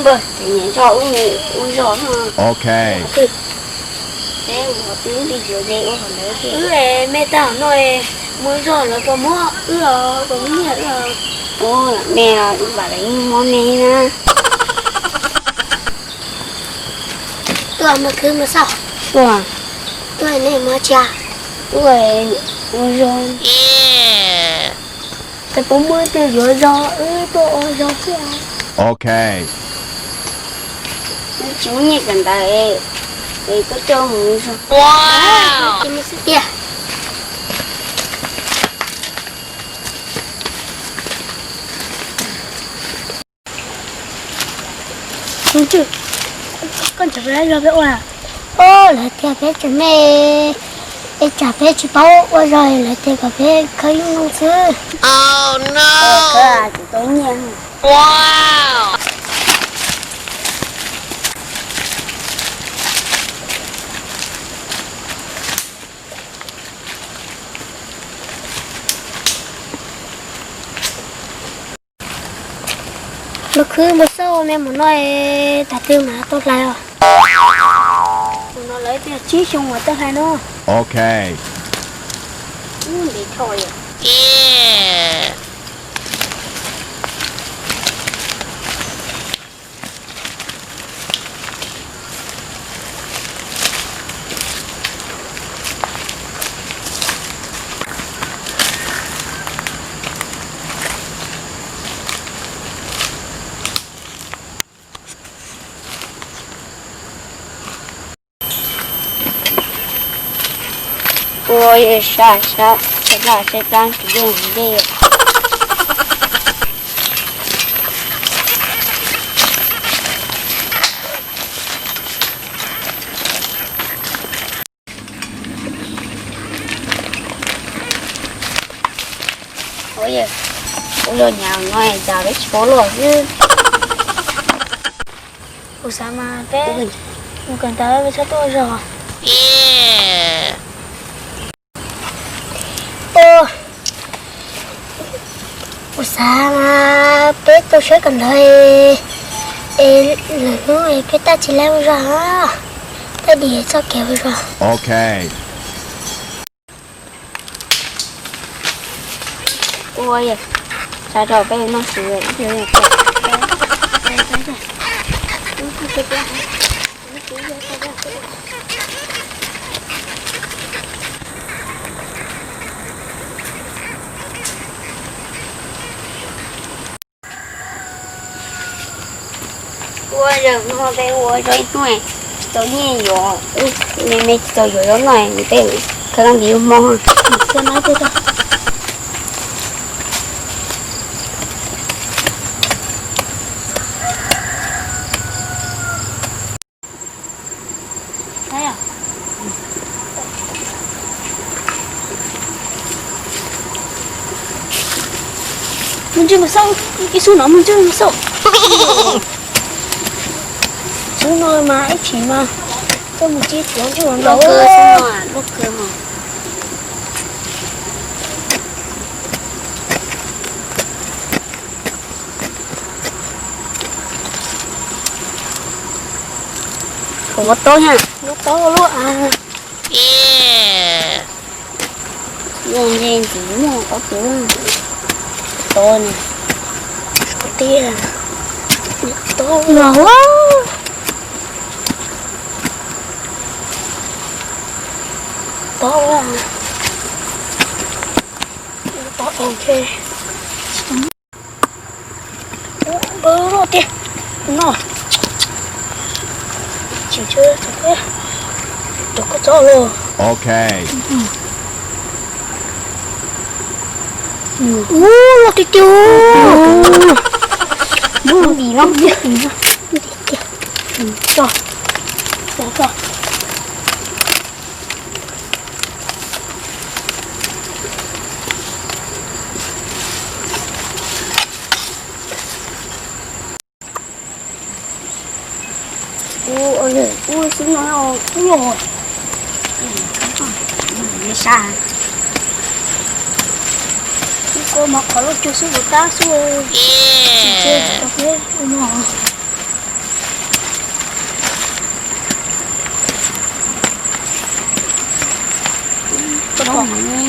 Npawg, ces niam zog ub mus ua zog no. Ok. Peb mus qhov twg li, yuav de ua qhov ntawd thiab. Wb es me tag no es, mus zog lawv puas muab wb os, puas muab nyiaj wb os? Ua me los wb vam lawv yeej muab me na. Tuaj, mus khwv mus xauj. Tuaj. Tuaj, nej mus tsi? Tuaj ua zog. Ces puas muaj tus yuav zog, wb tuaj ua zog thiab. Ok. Wb tsis muaj nyiaj kawm ntawv, es koj coj mus zog. Ces mus xwb tiag. Koj nrhiav zog peb ua. Os, lawv tias peb tseem me, es tsam peb tsis paub ua zog, lawv tias kom peb khawb ib hnub xwb. Khawb tsis tau nyiaj. Mus khwv mus xauj me, mus no es tag twg mas tau hlais os? Mus no lawv tias tsib xyoo mas tau hlais no. Ok. Ub, ntev dhau yom. Ua sab sab sab laj sab dab tsis yeej li. Ua yog, ua yog nyam no cas peb tsis paub luaj xwb. Kuv xav mas peb mus kawm ntawv peb txhob tuaj zog. Kuv xav mas peb tuaj saib kawm ntawv es lwm hnub es peb tab tsis laib ua zog, peb dim txoj kev ua zog. Ok. Ua yog, xav rau peb noj su ib pliag. Ua zaum no peb ua zog ib hnub tsis tau nyiaj yuav, me me tsis tau yuav zaub noj, peb khawb kab ntiv hmo. Mus ntsia mas xauj, ib xub no mus ntsia mas xauj. Xub no mas ib chim mas txawj mus tsis txuav ntsia mas ntau. Kuv muab tob na, muab tob lub a. Zoo li ntxim muaj qhov twg tob na. Tiag, tob no. Tob, tob ua ke. Npawg loj tiag no. Tsis tsis, rau koj txob los. Ok. Ub, loj tiag tiag. Ub, ntim no. Ntim tiag. Tso. Tso, tso. Ub, ub, xwb no, ub, me sab. Ub, koj mas qhov loj cuag xwb, tab xwb. Tsis tsis tau peb ua no. Mus